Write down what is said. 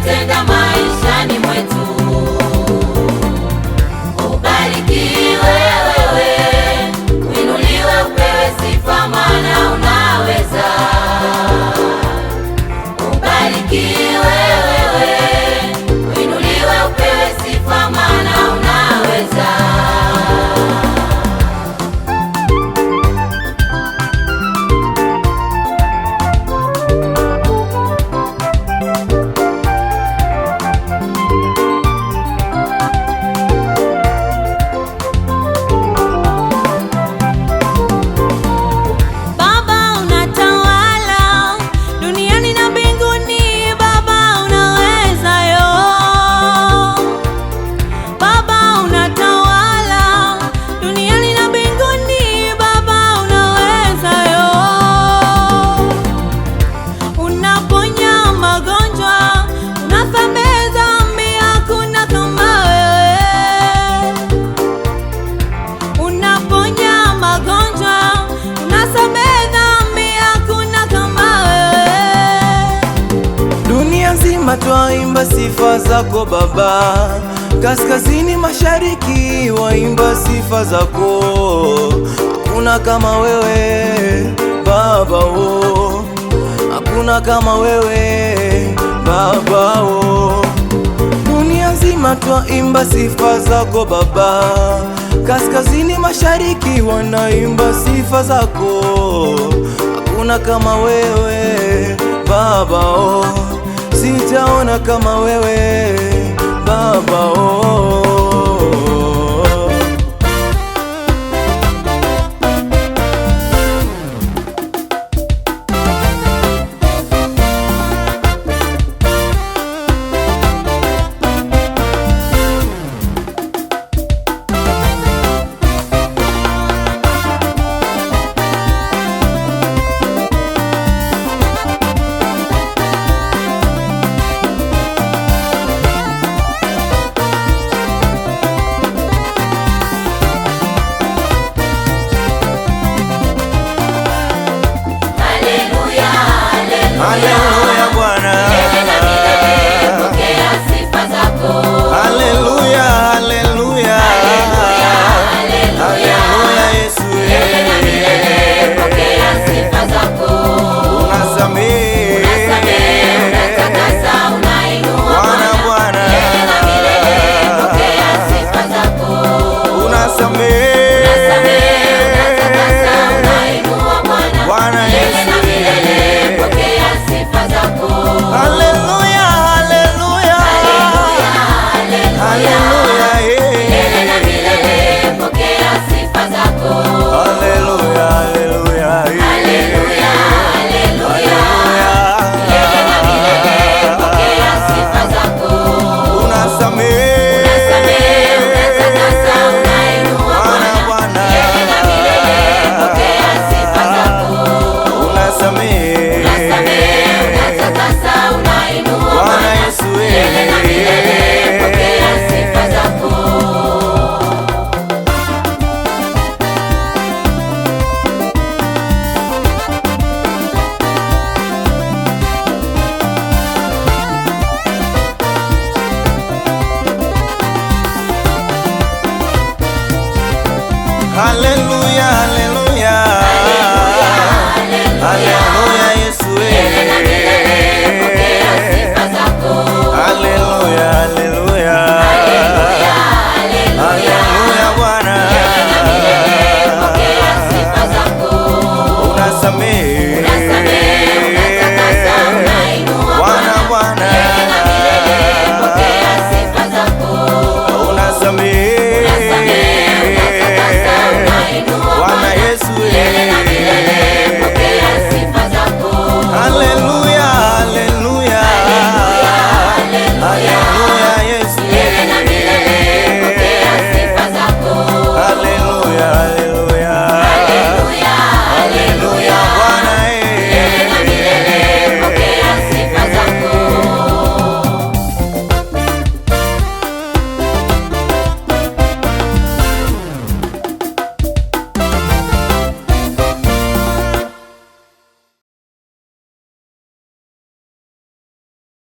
unayotenda maishani mwetu. Ubarikiwe wewe, uinuliwe, upewe sifa, maana unaweza. Ubarikiwe wewe, uinuliwe, upewe sifa, maana unaweza. Baba unatawala duniani na mbinguni, Baba unaweza yo. Baba unatawala duniani na mbinguni, Baba unaweza yo. Unaponya magonjwa, unasamehe dhambi, hakuna kama wewe. Unaponya magonjwa, unasamehe dhambi, hakuna kama wewe. Dunia nzima twaimba sifa zako Baba, kaskazini mashariki waimba sifa zako. Hakuna kama wewe Baba oh, hakuna kama wewe Baba oh. Dunia nzima twaimba sifa zako Baba, kaskazini mashariki wanaimba sifa zako. Hakuna kama wewe Baba oh, sijaona kama wewe Baba oh.